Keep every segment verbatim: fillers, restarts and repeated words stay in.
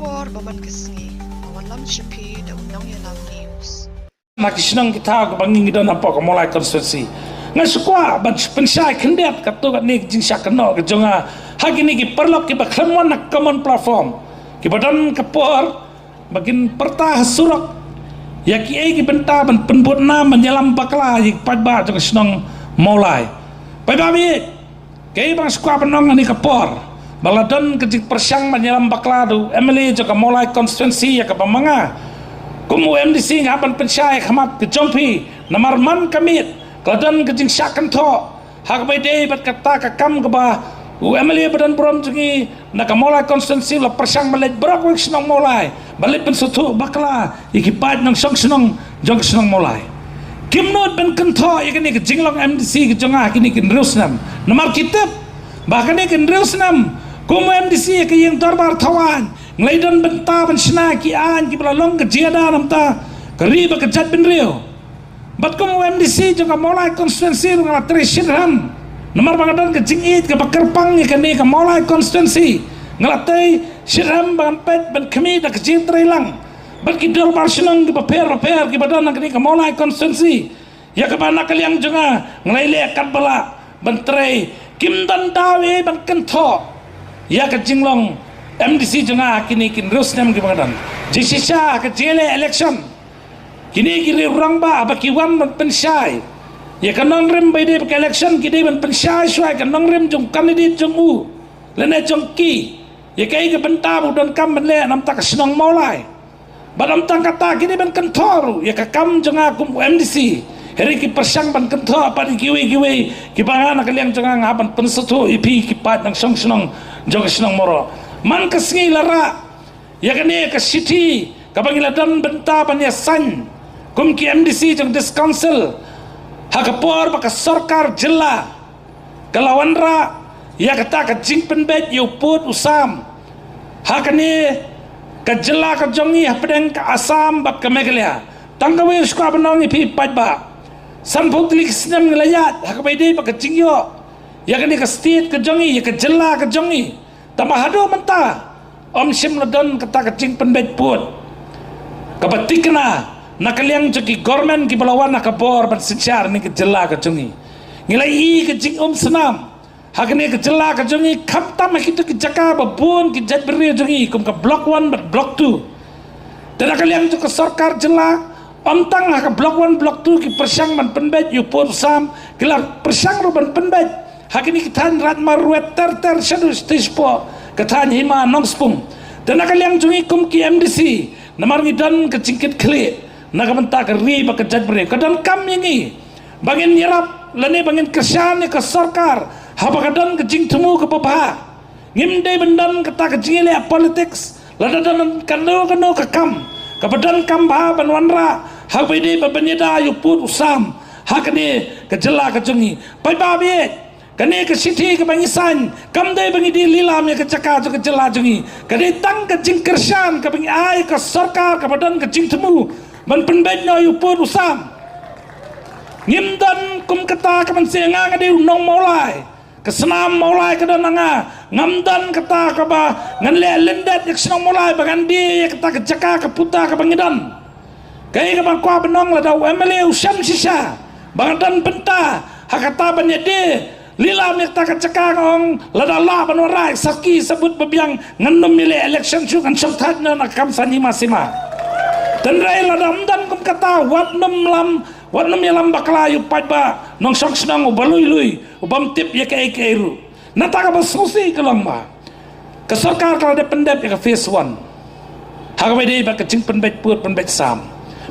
Por ba man ka sngi, ka wan lam sha phi da u Nongïalam News. Na ki shnong ki thaw kaba ngi ngi don hapoh ka Mawlai constituency, nga shu kwah ban pynshai khyndiat katto katne ka jingshah kynnoh ka jong nga ha kine ki paralok kiba khlem wan ha common platform, kiba don ka por ba kin pyrta ha surok ïa kiei ki bynta ban pynbud nam ban ïalam bakla ïa ki paidbah jong ka shnong Mawlai. Paidbah, ba ïeit, kaei ba nga shu kwah ban ong ha kane ka por, ba la don ka jingpyrshang ban ïalam bakla da u MLA jong ka Mawlai constituency ïa kaba ma nga kum u MDC nga hap ban pynshai ha khmat ka jong phi. Namar man ka miet ka la don ka jingshah kynthoh ha kaba ïadei bad kata ka kam kaba u MLA ba don burom jong ngi na ka Mawlai constituency u la pyrshang ban leit baroh kawei ka shnong Mawlai ban leit pynsngewthuh bakla ïa ki paid nongshong shnong jong ka shnong Mawlai. Kim nud ban kynthoh ïa kane ka jinglong MDC ka jong nga ha kine ki hynriew snem, namar ki tip ba ha kane ki hynriew snem kum u MDC ïa ka ïing dorbar thawaiñ nga la ïadon bynta ban shna ki aiñ kiba la long ka jingada na ka bynta ka ri bad ka jaitbynriew. Bad kum u MDC jong ka Mawlai constituency ruh nga la trei shitrhem. Namar ba nga don ka jingïeit kaba kyrpang ïa kane ka Mawlai constituency, nga la trei shitrhem ban peit ban khmih da ka jingtreilang bad ki dorbar shnong kiba pher bapher kiba don ha kane ka Mawlai constituency, ïa kaba na ka liang jong nga nga la ïaleh katba lah ban trei. Kim don daw ei ban kynthoh ïa ka jinglong MDC jong nga ha kine ki hynriew snem kiba nga don. Jingshisha ha ka jingïaleh election, kine ki riew rangbah ba ki wan ban pynshai ïa ka nongrim ba ïadei bad ka election, ki dei ban pynshai shuwa ïa ka nongrim jong u candidate jong u lane jong ki, ïa kaei ka bynta ba u donkam ban leh na ka bynta ka shnong Mawlai. Bad ym tang kata, ki dei ban kynthoh ruh ïa ka kam jong nga kum u MDC. Hynrei ki pyrshang ban kynthoh pat ïa kiwei kiwei kiba nga na ka liang jong nga nga hap ban pynsngewthuh ïa phi ki paid nongshong shnong jong ka shnong Mawroh. Man ka sngi la rah ïa kane ka shithi kaba ngi la don bynta ban ïa sign kum ki MDC jong District Council ha ka por ba ka sorkar jylla ka la wanrah ïa kata ka jingpynbeit ïa u pud u sam ha kane ka jylla ka jong ngi hapdeng ka Assam bad ka Meghalaya. Tang kawei nga shu kwah ban ong ïa phi paidbah, sanphew tylli ki snem ngi la ïaid ha kaba ïadei bad ka jingïoh ïa kane ka state ka jong ngi, ïa ka jylla ka jong ngi. Tangba haduh mynta ym shym la don kata ka jingpynbeit pud kaba thikna na ka liang jong ki government kiba la wan ha ka bor ban synshar ïa kane ka jylla ka jong ngi. Ngi la ïohi ka jingumsnam ha kane ka jylla ka jong ngi, khamtam ha kito ki jaka ba bun ki jaitbynriew jong ngi kum ka Block One bad Block Two. Te na ka liang jong ka sorkar jylla, ym tang ha ka Block One, Block Two ki pyrshang ban pynbeit ïa u pud u sam, ki la pyrshang ruh ban pynbeit ha kine ki thaiñ Raid Marwet ter ter shaduh shapoh ka thaiñ Hima Nongspung. Te na ka liang jong ngi kum ki MDC, namar ngi don ka jingkitkhlieh na ka bynta ka ri bad ka jaitbynriew, ka donkam ïa ngi ba ngin ïarap lane ba ngin kyrshan ïa ka sorkar haba ka don ka jingthmu kaba bha. Ngim dei ban don kata ka jingïaleh politics lada don kano kano ka kam kaba donkam bha ban wanrah ha kaba ïadei bad ban ïada ïa u pud u sam ha kane ka jylla ka jong ngi. Paidbah, ba ïeit, kane ka shithi kaba ngi sign kam dei ba ngi dei lilam ïa ka jaka jong ka jylla jong ngi. Ka dei tang ka jingkyrshan kaba ngi ai ïa ka sorkar kaba don ka jingthmu ban pynbeit noh ïa u pud u sam. Ngim don kum kata ka mynsiem, nga nga dei u nong Mawlai. Ka snam Mawlai ka don ha nga. Ngam don kata kaba ngan leh lyndet ïa ka shnong Mawlai ba ngan die ïa kata ka jaka ka puta kaba ngi don. Kaei kaba nga kwah ban ong, lada u MLA u shem shisha ba nga don bynta ha kata ban ïadie lilam ïa kata ka jaka, nga ong lada lah ban wanrah ïa ka sakhi sabut ba biang, ngan nym ïaleh election shuh, ngan shong thait noh na ka kam saiñ hima sima. Hynrei lada ym don kum kata, wat nym lam, wat nym ïalam bakla ïa u paidbah nongshong shnong uba lui lui, u bym tip ïa kaei kaei ruh. Nangta kaba sngewsih ka long ba ka sorkar ka la dep pyndep ïa ka phase one ha kaba ïadei bad ka jingpynbeit pud pynbeit sam.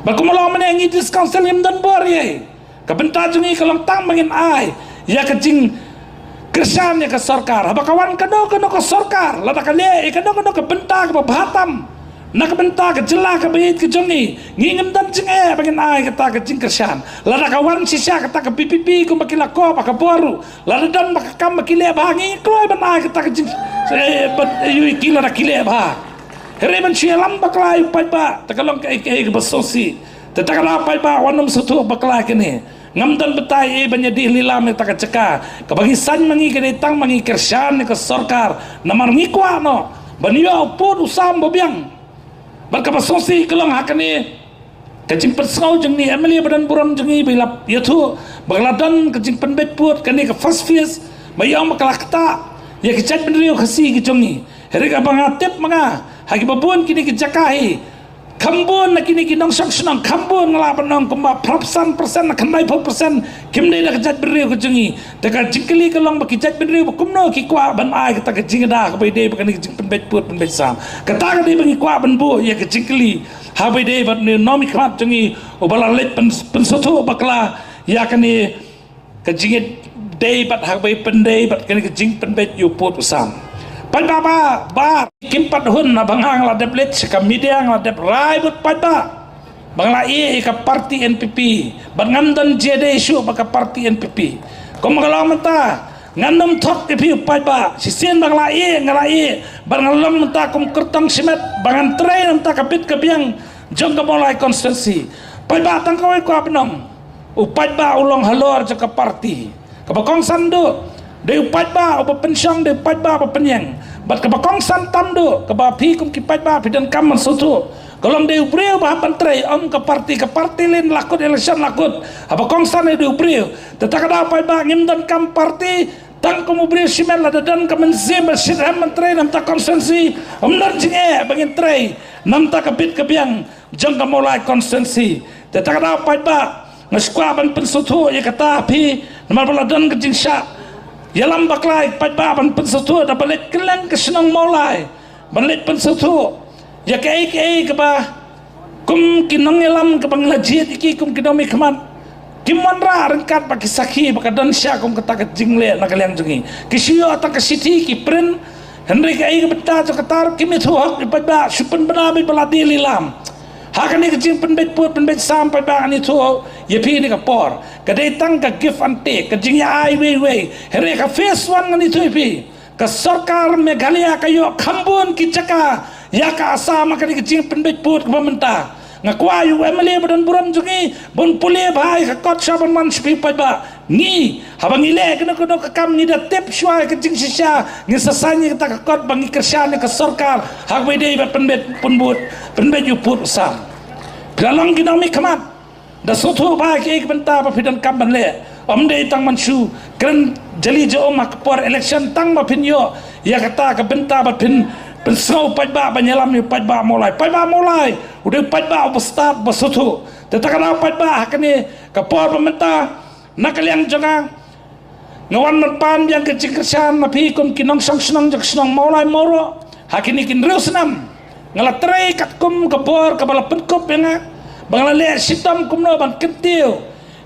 Bad kumba long mynne, ngi District Council ngim don bor ei. Ka bynta jong ngi ka long tang ba ngin ai ïa ka jingkyrshan ïa ka sorkar. Haba ka wan kano kano ka sorkar, lada ka leh ïa kano kano ka bynta kaba bha tam na ka bynta ka jylla kaba ïeit ka jong ngi, ngi ngim don jingeh ba ngin ai kata ka jingkyrshan. Lada ka wan shisha kata ka VPP kumba ki la koh ba ka bor ruh, lada don ba ka kam ba ki leh bha, ngi kloi ban ai kata ka jing, eh, ban, eh, ïa ki lada ki leh bha. Hynrei ban shu ïalam bakla ïa u paidbah, te ka long kaei kaei kaba sngewsih. Te ta ka daw paidbah, wat nym sngewthuh bakla kane. Ngam don batai ei ban ïadie lilam ïa kata ka jaka. Kaba ngi saiñ ma ngi ka dei tang ba ngi kyrshan ïa ka sorkar. Namar ngi kwah noh ban ïoh u pud u sam ba biang. Bad kaba sngewsih ka long ha kane ka jingpynsngew jong ngi, M L A ba don burom jong ngi ba i la ïathuh ba ka la don ka jingpynbeit pud, kane ka first phase ba i ong ba ka la ktah ïa ki jaitbynriew Khasi ki jong ngi. Hynrei kaba nga tip ma nga, ha kiba bun kine ki jaka hi, kham bun na kine ki nongshong shnong, kham bun, nga lah ban ong kumba phra phew san percent na khyndaiphew percent kim dei na ka jaitbynriew ka jong ngi. Te ka jingkylli ka long ba ki jaitbynriew ba kumno ki kwah ban ai kata ka jingada kaba i dei ba kane ka jingpynbeit pud pynbeit sam. Kata ka dei ba ngi kwah ban buh ïa ka jingkylli ha ba i dei bad une u nongmihkhmat jong ngi uba la leit pyn-, pynsngewthuh bakla ïa kane ka jingïadei bad ha kaba i pyndei bad kane ka jingpynbeit ïa u pud u sam. Paidbah ba, ba kim pat hun, haba nga la dep leit sha ka media nga la dep rai bad paidbah ba nga la ïeh ïa ka party N P P bad ngam don jingïadei shuh bad ka party N P P. Kum ka long mynta, ngan ym thok ïa phi u paidbah, shisien ba nga la ïeh, nga la ïeh bad nga long mynta kum kyrtong shimet ba ngan trei na bynta ka bit ka biang jong ka Mawlai constituency. Paidbah, tang kawei kwah ban ong, u paidbah u long halor jong ka party. Kaba kongsan duh, dei u paidbah uba pynshong, dei u paidbah uba pynïeng. Bad kaba kongsan tam duh, kaba phi kum ki paidbah phi donkam ban sngewthuh, ka long dei u briew ba hap ban trei, ym ka party. Ka party lane la kut, election la kut. Haba kongsan dei u briew. Te kata ka daw paidbah, ngim donkam party, tang kum u briew shimet. Lada don ka mynsiem ba shitrhem ban trei na bynta constituency, ym don jingeh ba ngin trei na bynta ka bit ka biang jong ka Mawlai constituency. Te kata ka daw paidbah, nga sngewkwah ban pynsngewthuh ïa kata ha phi, namar ba la don ka jingshah ïalam bakla ïa paidbah ban pynsngewthuh da ba leit kylleng ka shnong Mawlai ban leit pynsngewthuh ïa kaei kaei kaba kum ki nongïalam kaba nga la jied ïa ki kum ki nongmihkhmat, kim wanrah ryngkat bad ki sakhi ba ka don sha kum kata ka jingleh na ka liang jong ngi. Ki shu ïoh tang ka shithi ki print, hynrei kaei ka bynta jong kata ruh kim ïathuh hok ïa paidbah. Shu pynbna beit ba la die lilam. Ha kane ka jingpynbeit pud pynbeit sam paidbah, ngan ïathuh ïa phi kane ka por, ka dei tang ka give and take, ka jingïa ai wei wei. Hynrei ka phase one ngan ïathuh ïa phi, ka sorkar Meghalaya ka ïoh kham bun ki jaka ïa ka Assam ha kane ka jingpynbeit pud kaba mynta. Nga kwah ïa u M L A ba don burom jong ngi ban pule bha ïa ka kot shuwa ban wan sha phi paidbah. Ngi, haba ngi leh kano kano ka kam, ngi da tip shuwa ïa ka jingshisha, ngi sa sign ïa kata ka kot ba ngi kyrshan ïa ka sorkar ha kaba ïadei bad pynbeit pynbeit, pynbeit ïa u pud u sam. Phi la long ki nongmihkhmat, da sngewthuh bha ïa kaei ka bynta ba phi donkam ban leh. Ym dei tang ban shu kren jali ja um ha ka por election tang ba phin ïoh ïa kata ka bynta ba phin pynsngew paidbah ban ïalam ïa u paidbah Mawlai. Paidbah Mawlai u dei u paidbah uba stad, ba sngewthuh. Te kata ka daw paidbah, ha kane ka por ba mynta, na ka liang jong nga, nga wan ban pan biang ka jingkyrshan na phi kum ki nongshong shnong jong ka shnong Mawlai Mawroh ha kine ki hynriew snem. Nga la trei katkum ka bor kaba la pynkup ïa nga ba nga la leh shitom kumno ban kyntiew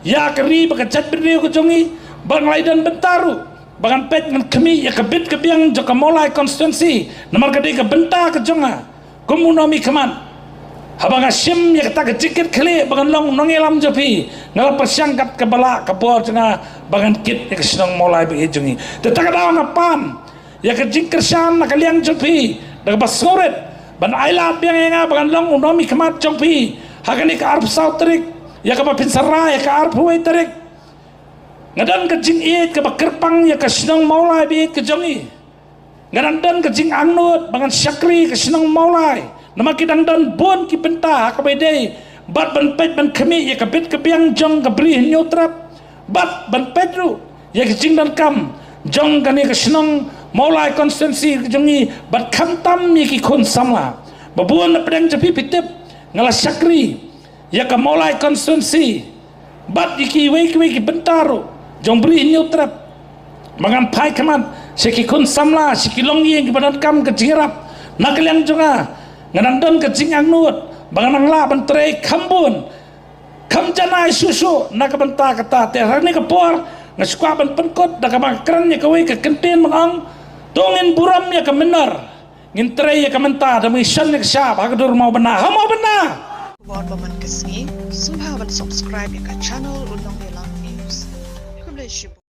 ïa ka ri bad ka jaitbynriew ka jong ngi, ba nga la ïadon bynta ruh ba ngan peit ngan khmih ïa ka bit ka biang jong ka Mawlai constituency, namar ka dei ka bynta ka jong nga kum u nongmihkhmat. Haba nga shim ïa kata ka jingkitkhlieh ba ngan long u nongïalam jong phi, nga la pyrshang kat kaba lah ka bor jong nga ba ngan kit ïa ka shnong Mawlai ba ïeit jong ngi. Te kata ka daw nga pan ïa ka jingkyrshan na ka liang jong phi da kaba sngewrit ban ailad biang ïa nga ba ngan long u nongmihkhmat jong phi ha kane ka arphew saw tarik, ïa kaba phin sa rah ïa ka arphew wei tarik. Nga don ka jingïeit kaba kyrpang ïa ka shnong Mawlai ba ïeit ka jong ngi. Nga dang don ka jingangnud ba ngan shakri ka shnong Mawlai, namar ki dang don bun ki bynta ha kaba ïadei bad ban peit ban khmih ïa ka bit ka biang jong ka Bri Hynñiewtrep, bad ban peit ruh ïa ka jingdonkam jong kane ka shnong Mawlai constituency ka jong ngi, bad khamtam ïa ki khun samla. Ba bun na pdeng jong phi phi tip nga la shakri ïa ka Mawlai constituency bad ïa kiwei kiwei ki bynta ruh jong Bri Hynñiewtrep, ba ngan phai khmat sha ki khun samla, sha ki longïing kiba donkam ka jingïarap. Na ka liang jong nga, nga dang don ka jingangnud ba ngan nang lah ban trei kham bun, kham janai shuh shuh na ka bynta kata. Te ha kane ka por nga sngewkwah ban pynkut da kaba nga kren ïa kawei ka kyntien ba nga ong: To ngin burom ïa ka mynnor, ngin trei ïa ka mynta, da ma ngi shon ïa ka shap ha ka dur mawbynna, ha mawbynna. Khubor ba man ka sngi, sngewbha ban subscribe ïa ka channel U Nongïalam News. Khublei shibun.